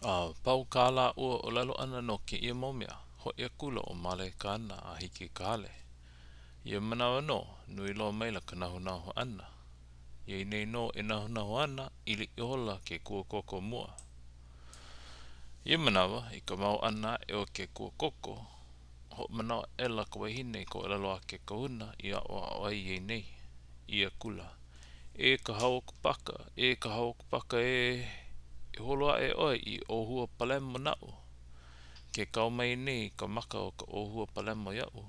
A pau kā lāua ʻōlelo ʻana no kēia mau mea, hoʻi akula ʻo Malekahana a hiki i ka hale. Ia manawa nō, nui loa maila ka nahunahu ʻana. Iā ia nei nō e nahunahu ana, ili ihola ke kuakoko mua. Ia manawa, i ka mao ʻana aʻe o ke kuakoko, hoʻomanaʻo aʻela ka wahine i ka ʻōlelo a ke kahuna i aʻoaʻo ai iā ia nei, ʻī akula, E ka hau o ka paka, e ka hau o ka paka ē, E holo aʻe ʻoe i ʻōhua palemo naʻu. Ke kau mai nei ka maka o ka ʻōhua palemo iaʻu,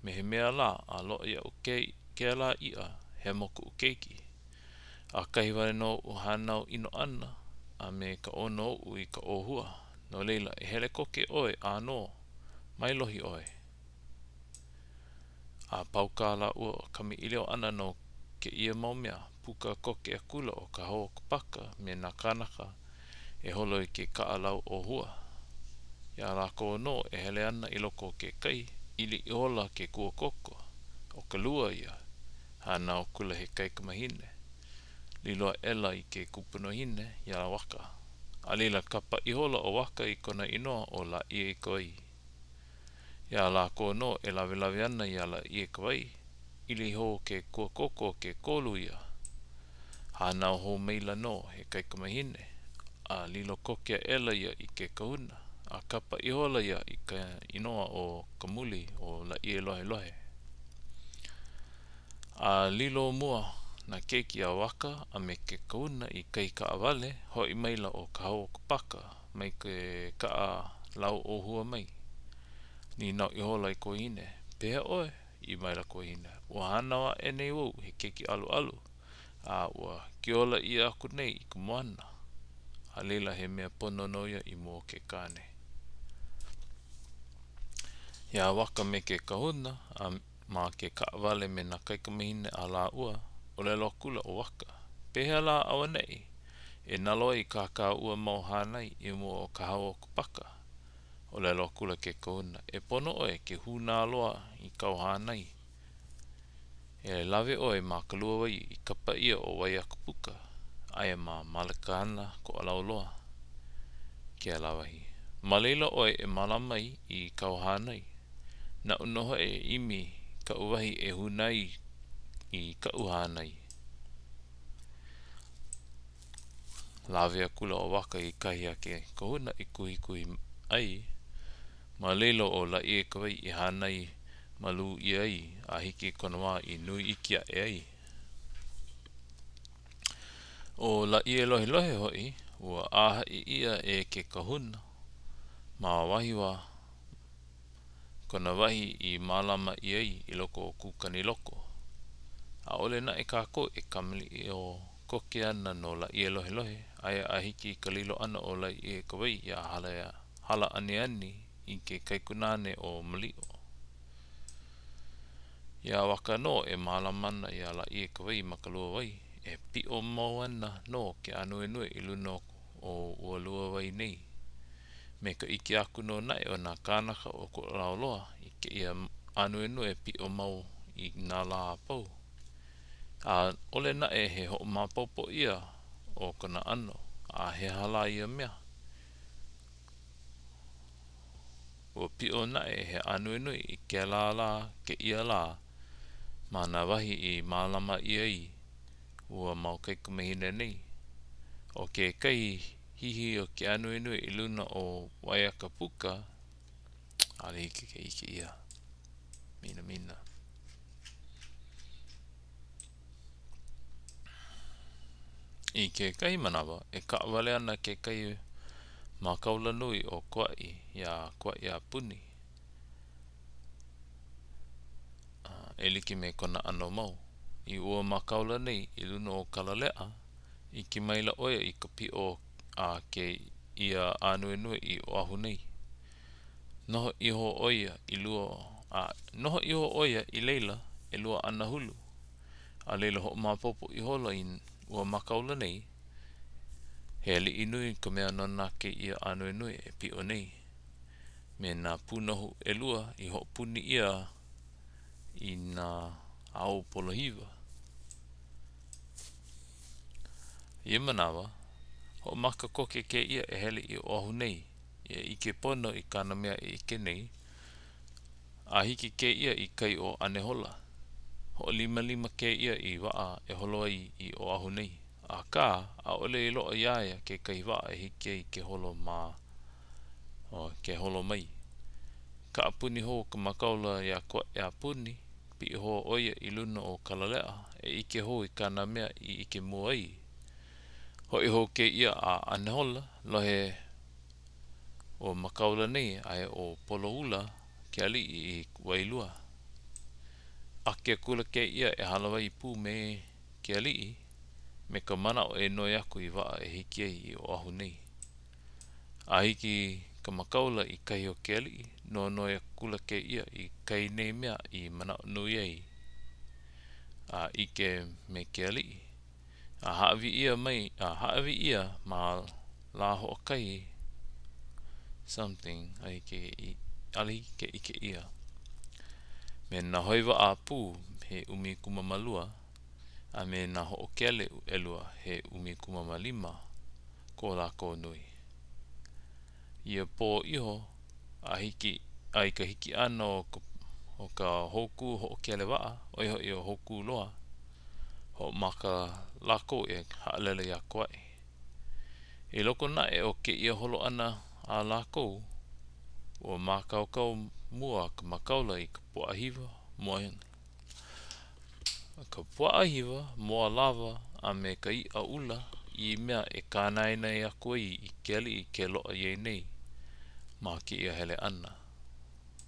me he mea lā, a loaʻa iaʻu kēlā iʻa, hemo kuʻu keiki. ʻAkahi wale nō oʻu hānau ʻino ʻana, a me ka ʻono oʻu i ka ʻōhua, no laila, e hele koke ʻoe ʻānō, mai lohi ʻoe. A pau kā lāua kamaʻilio ʻana no kēia mau mea, puka koke akula ʻo Kahauokapaka me nā kānaka e holo i ke kaʻa lau ʻōhua. Iā lākou nō e hele ana i loko o ke kai, ili ihola ke kuakoko, ʻo ka lua ia, hānau akula he kaikamahine. Lilo aʻela i ke kupunahine iā Waka. A laila kapa ihola ʻo Waka i kona inoa ʻo Lāʻieikawai. Iā lākou nō e lawelawe ana iā Lāʻieikawai, ili hou ke kuakoko ke kolu ia. Hānau hou maila nō he kaikamahine, a lilo koke aʻela ia i ke kahuna, a kapa ihola ia i ka inoa ʻo Kamuli o Lāʻielohelohe. A lilo mua nā keiki a Waka a me ke kahuna i kahi kaʻawale, hoʻi maila ʻo Kahauokapaka mai ke kaʻa lau ʻōhua mai. Nīnau ihola i ka wahine, Pehea ʻoe? ʻĪ maila ka wahine, Ua hānau aʻe nei wau he keiki ʻaluʻalu, a ua kiola ʻia aku nei i ka moana. A laila he mea pono nō ia i mua o ke kāne. Iā Waka me ke kahuna, a ma ke kaʻawale me nā kaikamahine a lāua, ʻōlelo akula ʻo Waka, Pehea lā auaneʻi e nalo ai kā kāua mau hānai i mua o Kahauokapaka? ʻŌlelo akula ke kahuna, E pono ʻoe ke hūnā loa i kāu hānai. E lawe ʻoe ma ka luawai i kapa ʻia ʻo Waiakapuka, aia ma Malekahana, Koʻolauloa, kēlā wahi. Ma laila ʻoe e mālama ai i kāu hānai. Naʻu nō hoʻi e ʻimi i kaʻu wahi e hūnā ai i kaʻu hānai. Lawe akula ʻo Waka i kahi a ke kahuna i kuhikuhi ai, ma laila ʻo Lāʻieikawai i hānai malū ʻia ai a hiki i kona wā i nui iki aʻe ai. ʻO Lāʻielohelohe hoʻi, ua ʻāhaʻi ʻia e ke kahuna ma Wahiawā, kona wahi i mālama ʻia ai i loko o Kūkaniloko. ʻAʻole naʻe kākou e kamaʻilio koke ana no Lāʻielohelohe, aia a hiki i ka lilo ʻana o Lāʻieikawai iā Halaaniani i ke kaikunāne o Maliʻo. Iā Waka nō e mālama ana iā Lāʻieikawai ma ka luawai, e piʻo mau ana nō ke ānuenue i luna o ua luawai nei. Me ka ʻike aku nō naʻe o nā kānaka o Koʻolauloa i kēia ānuenue piʻo mau i nā lā a pau. ʻAʻole naʻe he hoʻomaopopo ʻia o kona ʻano, a he aha lā ia mea. Ua piʻo naʻe he ānuenue i kēlā lā kēia lā ma nā wahi i mālama ʻia ai ua mau kaikamahine nei. ʻO kekahi hihi o ke ānuenue i luna o Waiakapuka, ʻaʻole hiki ke ʻike ʻia. Minamina. I kekahi manawa, e kaʻawale ana kekahi makāula nui o Kauaʻi iā Kauaʻi a puni, e like me kona ʻano mau. I ua makāula nei i luna o Kalaleʻa, ʻike maila ʻo ia i ka piʻo a kēia ānuenue i Oʻahu nei. Noho iho ʻo ia i lua a noho iho ʻo ia i laila ʻelua anahulu. A laila hoʻomaopopo ihola i ua makāula nei, he aliʻi nui ka mea nona kēia ānuenue e piʻo nei, me nā pūnohu ʻelua i hoʻopuni ʻia i nā ao polohiwa. I ia manawa, Hoʻomaka koke kēia e hele i Oʻahu nei, e ʻike pono i kāna mea e ʻike nei, a hiki kēia i kai o Anehola. Hoʻolimalima kēia i waʻa e holo ai i Oʻahu nei, akā, ʻaʻole i loaʻa iā ia kekahi waʻa e hiki ai ke holo ma ke holo mai. Kaʻapuni hou ka makāula iā Koaʻe a puni, piʻi hou ʻo ia i luna o Kalaleʻa e ʻike hou i kāna mea i ʻike mua ai. Hoʻi hou kēia a Anehola, lohe ua makāula nei aia ʻo Poloula ke aliʻi i Wailua. ʻAke akula kēia e hālāwai pū me ke aliʻi me ka manaʻo e noi aku i waʻa e hiki ai i Oʻahu nei. A hiki ka makāula i kahi o ke aliʻi, nonoi akula kēia i kai nei mea i manaʻo nui ai a ʻike me ke aliʻi. A hāʻawi ʻia mai, a hāʻawi ʻia ma lā hoʻokahi something, a hiki, ʻaʻole hiki ke ʻike ʻia. Me nā hoe waʻa pū he 12, a me nā hoʻokele ʻelua he 15 ko lākou nui. Ia pō iho, a hiki, a i ka hiki ʻana o ka, o ka hōkū hoʻokele waʻa, ʻo ia hoʻi ʻo Hōkūloa, hoʻomaka lākou e haʻalele iā Koaʻe. I loko naʻe o kēia holo ʻana a lākou, ua mākaukau mua ka makāula i ka puaʻa hiwa, moa, ka puaʻa hiwa, moa lawa, a me ka iʻa ʻula i mea e kānaenae aku ai i ke aliʻi ke loaʻa iā ia nei ma kēia hele ʻana.